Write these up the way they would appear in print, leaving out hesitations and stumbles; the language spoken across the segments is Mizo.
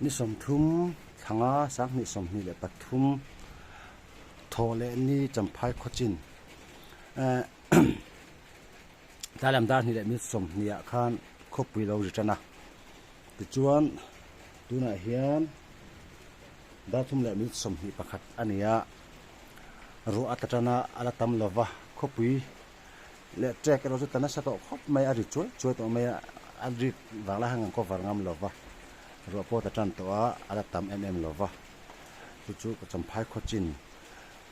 Ni 30 thlanga 2023 thawh leh ni Champhai khawchin eh tlai lam dar hnih leh minute 20 ah khan khawpui lo ri tan a tichuan tunah hian dar thum leh minute 21 a ni a ruah a tla tan a a la tam lova khawpui leh trek erawh chu ta nasa tawh khawp mai a ri chuai chuai tawh mai a a rik vang lai khan kan cover ngam lo va ruah pawh ta tan tawh a a la tam em em lo va chu chu ka champhai khawchin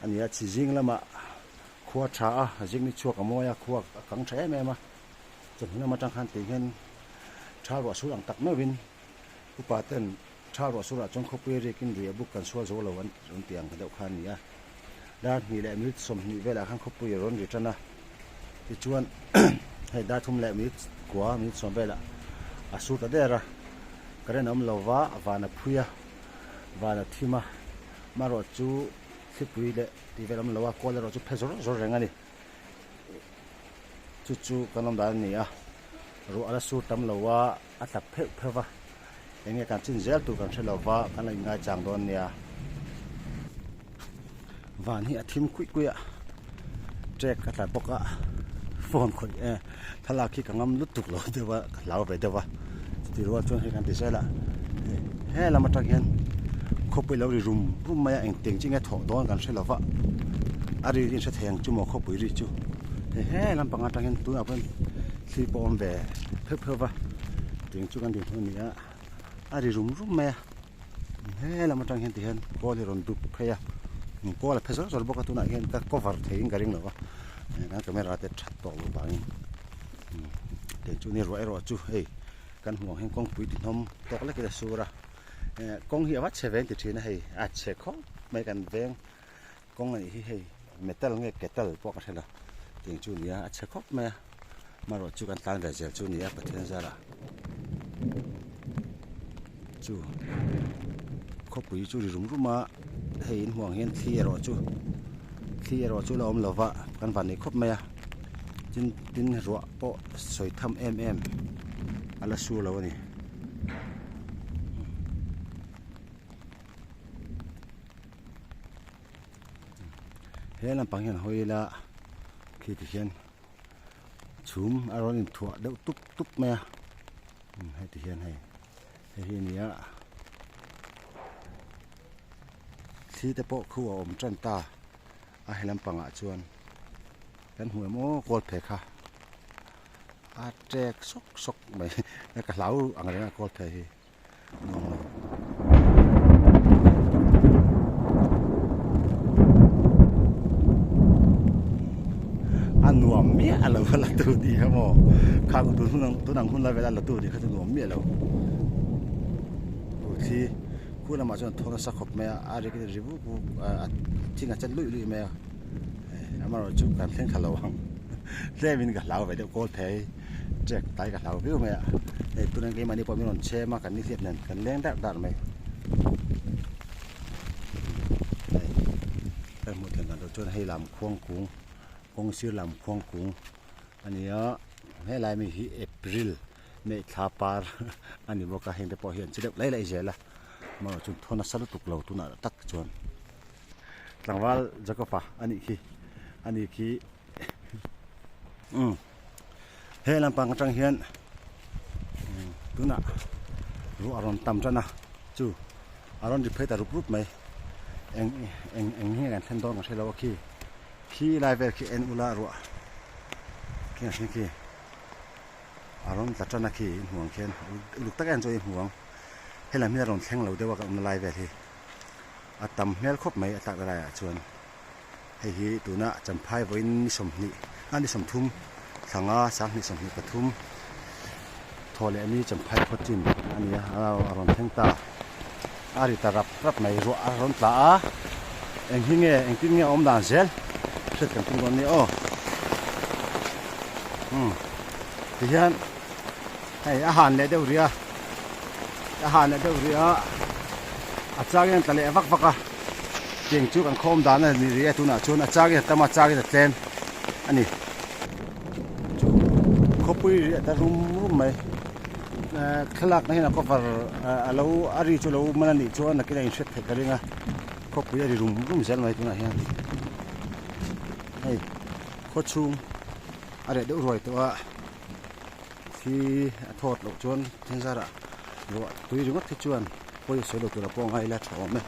a ni a chhi zing lamah khua tha a zing ni chhuak a mawi a khua a kang tha em em a chawhnu lam atang khan tih hian tha ruah sur ang tak meuhin upa ten tha ruah surah chuan khawpui a riakin lui a buk kan sual zo lo an rawn tih ang deuh kha a ni a. Dar hnih leh minute 20 velah khan khawpui a rawn ri tan a tichuan hei dar thum leh minute kua minute 10 velah a sur ta der a current a awm lo va van a phui a van a thim a amaherawh chu thlipui leh tih vel a awm lo a kawl erawh chu phe zawr zawr reng a ni chu chu kan awm dan a ni a ruah a la sur tam lo a a tla pheuh pheuh va eng nge kan chin zel tur kan hre lo va kan la inngai chang dawn nia van hi a thim kuih kuih a trek a tla bawk a phone khawih eh thlalak hi ka ngam lutuk lo deuh a ka hlau ve deuh a chutih rual chuan hei kan ti zel a he lam atang hian khawpui lo ri rum rum mai a engtiang chi nge thawh dawn kan hre lo va a ri in hre thei ang chu maw khawpui ri chu hei he lampang atang hian tunah pawh hian thli pawh a awm ve pheuh pheuh va tiang chu kan dinhmun a ni a a ri rum rum mai a he lam atang hian tihian kawl hi a rawn dup phei a kawl a phe zawr zawr bawk a tunah hian ka cover theiin ka ring lo va kan camera te that tawh loh vangin tiang chu ni ruah erawh chu hei kan hmuh ang hian kawngpui ti hnawm tawk lekin a sur a kawng hi a va chhe ve an ti thin a hei a chhe khawp mai kan veng kawng a nih hi hei metal nge ketal pawh ka hre lo tiang chu a ni a a chhe khawp mai a amaherawh chu kan tlan ve zel chu a ni a Pathian zarah chu khawpui chu ri rum rum a hei in hmuh ang hian thli erawh chu thli erawh chu la awm lo va kan van nei khawp mai a tin tin ruah pawh sawi tham em em a la sur lo a ni. He lampang hian hawi ila khi ti hian chhum a rawn inthuah deuh tup tup mai a heti hian hei hei hi a ni a thli te pawh khu a awm tan ta a he lampangah chuan kan hmu em aw kawl phei kha a tek sawk sawk mai ka hlau ang reng a kawl phei hi. A nuam miah lo a la tu tih kha maw khang tun hun ang tun ang hun lai vela la tu tih kha chu nuam miah lo u thli khu lamah chuan thaw nasa khawp mai a a rik ri vuk vuk a thing a chet luih luih mai a amaherawh chu kan thleng thla lo ang tlem in ka hlau ve deuh kawl thei. Trek tlai ka hlau viau mai a hei tunah keimahni pawh min rawn chhem a kan nihliap nen kan leng dar dar mai hei kan hmuh theih dan tur chuan hei lam khuang kung kawng sir lam khuang kung a ni a helai mi hi April May thla par a ni bawk a heng te pawh hi an che deuh lai lai zel a amaherawh chu thaw nasa lutuk lo tunah tak chuan tlangval Jacob-a a nih khi a ni khi umm he lampang atang hian tunah ruah a rawn tam tan a chu a rawn ri phei ta rup rup mai eng eng eng nge kan thlen dawn ka hre lo a khi khi lai vel khi en ula ruah khi a khi a rawn tla tan a khi in hmuh ang khian uluk tak em chu in hmuh ang helam hi a rawn thleng lo deuh a ka awmna lai vel hi a tam hmel khawp mai a tlak na laiah chuan. Hei hi tuna Champhai vawiin ni 20 a ni 30 thlanga 2023 thaw leh ni Champhai khaw chin a ni a a rawn thleng ta a ri ta rap rap mai ruah a rawn tla a eng hi nge engtin nge a awm dan zel hriat kan tum dawn nia aw umm tihian hei a han leh deuh rih a a han leh deuh rih a a chang hian tla leh vak vak a. Tiang chu kan khawm dan a ni rih a tunah chuan a chang in a tam a chang in a tlem a ni. Chu khawpui rih a ta rum rum mai. Thlalakna hian a cover a lo a ri chu lo man a nih chuan nakin a inhriat theih ka ring a, khawpui a ri rum rum zel mai tunah hian hei khaw chhung a reh deuh ruai tawh a, khi a thawt loh chuan then zarah ruah tui ringawt hi chuan pawi a sawi lo tur a pawh a ngai ila tha awm e.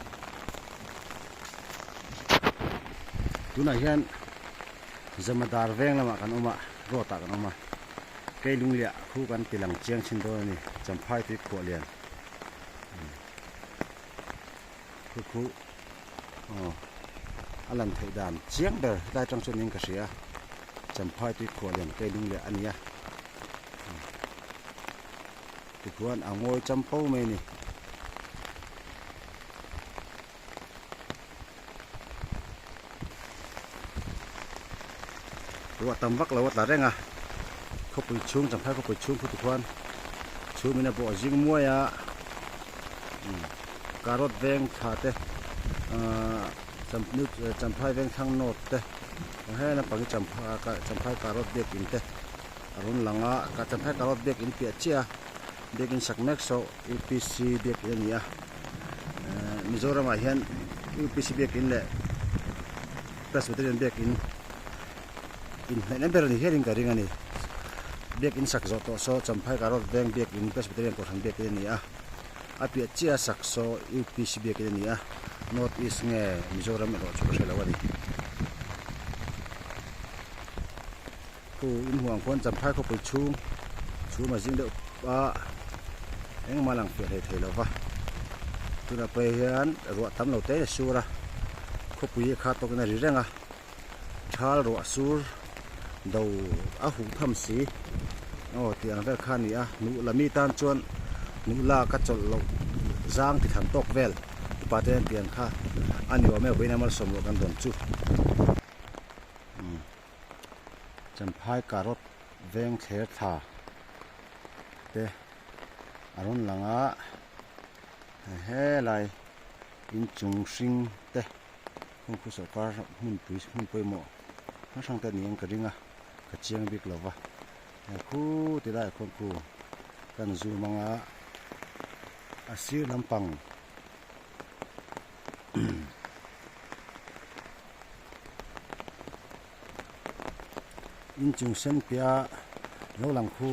Tunah hian Zamadar veng lamah kan awm a, road ah kan awm a. Kei lungliah khu kan ti lang chiang chin dawn a ni, Champhai tui khuah lian khu khu aw a lan theih dan chiang ber hetlai atang chuan in ka hria Champhai tui khuah lian kei lungliah a ni a tikhuan a ngawi champo mai a ni. Ruah tam vak lo a tla reng a, khawpui chhung Champhai khawpui chhung khu tikhuan chhum in a bawh zing muai a, carrot veng thla te ahh Champhai veng thlang note te he lampang hi Champhai carrot biakin te a rawn lang a, Champhai carrot biakin piah chiah a biakin sak mek saw U_P_C biakin a ni a. Mizoramah hian UPC biakin leh Presbyterian biakin inhnaihna ber a ni hialin ka ring a ni. Biakin sak zawh tawh saw Champhai Karot Veng biakin Presbyterian Kohhran biakin a ni a, a piah chiah sak saw UPC biakin a ni a, North East nge Mizoram erawh chu ka hre lo a ni. Khu inhuang khuan Champhai khawpui chhung chhum a zing deuh a, engmah lang fiah hlei thei lo va. Tunah pawh hian ruah tam lo te a sur a, khawpui hi a khat tawkin a ri reng a, thal ruah sur do a huh tham si aw tih ang vel kha a ni a, nuh la mi tan chuan nuh lak a chawlh loh zang ti tham tawk vel upa te an pian kha a ni awm e vawiin a malsawm ruah kan dawn chu. Champhai carrot veng thler thla te a rawn lang a helai inchung hring te khawngpui sawrkar hmunpui hmun pawimawh hrang hrang te niin ka ring a ka chiang bik lo va he khu ti laiah khuan khu kan zoom ang a a sir lampang. Inchung sen piah lo lang khu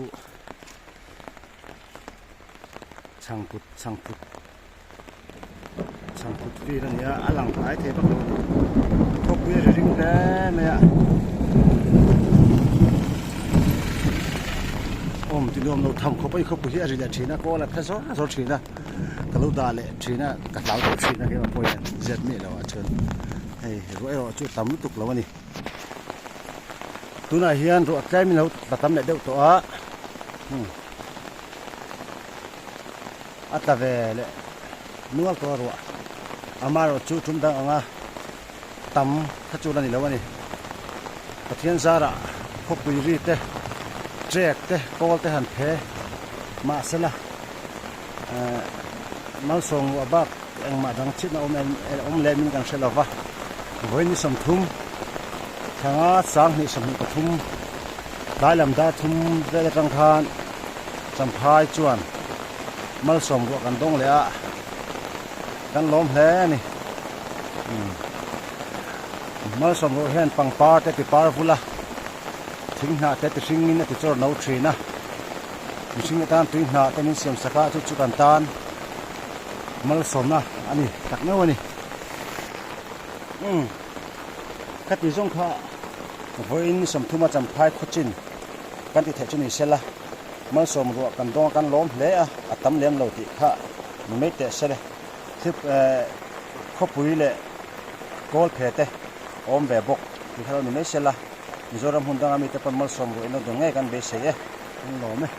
chhangkut chhangphut chhangphut vel a ni a a lang hnai thei vak lo khawpui a ri ring hle mai a awm ti nuam lo tham khawp a khawpui hi a ri leh thin a kawl a phe zawr zawr thin a ka lo dah leh thin a ka hlau deuh thin a keimah pawh hian zet miah lo ah chuan hei ruah erawh chu a tam lutuk lo a ni. Tunah hian ruah tlem in lo tla tam leh deuh tawh a a tla ve leh nual tawh a ruah amaherawh chu tum dang anga tam kha chu la ni lo a ni Pathian zarah khawpui ri te trek te kawl te han phe mahsela ehh malsawm ruah bak Engmah dang chhitna awm em awm lem in kan hre lo va, vawiin ni 30, thla nga 2023 tlai lam dar thum vel atang khan Champhai chuan malsawm ruah kan dawng leh a, kan lawm hle a ni. Malsawm ruah hian pangpar te ti par vul a, thing hnah te ti hring in a ti chawr no thin a, mihring atan tui hnah te min siam sak a, chu chu kan tan. Malsawmna a ni tak meuh a ni. Umm khati zawng kha vawiin 30 a Champhai khawchin kan ti theih chu ni sela malsawm ruah kan dawng a kan lawm hle a, a tam lem lo tih kha ni mai teh sele thlip eh khawpui leh kawl phe te awm ve bawk tih kha lo ni mai sela Mizoram hmun danga mite pawn malsawm ruah in lo dawn ngei kan beisei e, kan lawm e.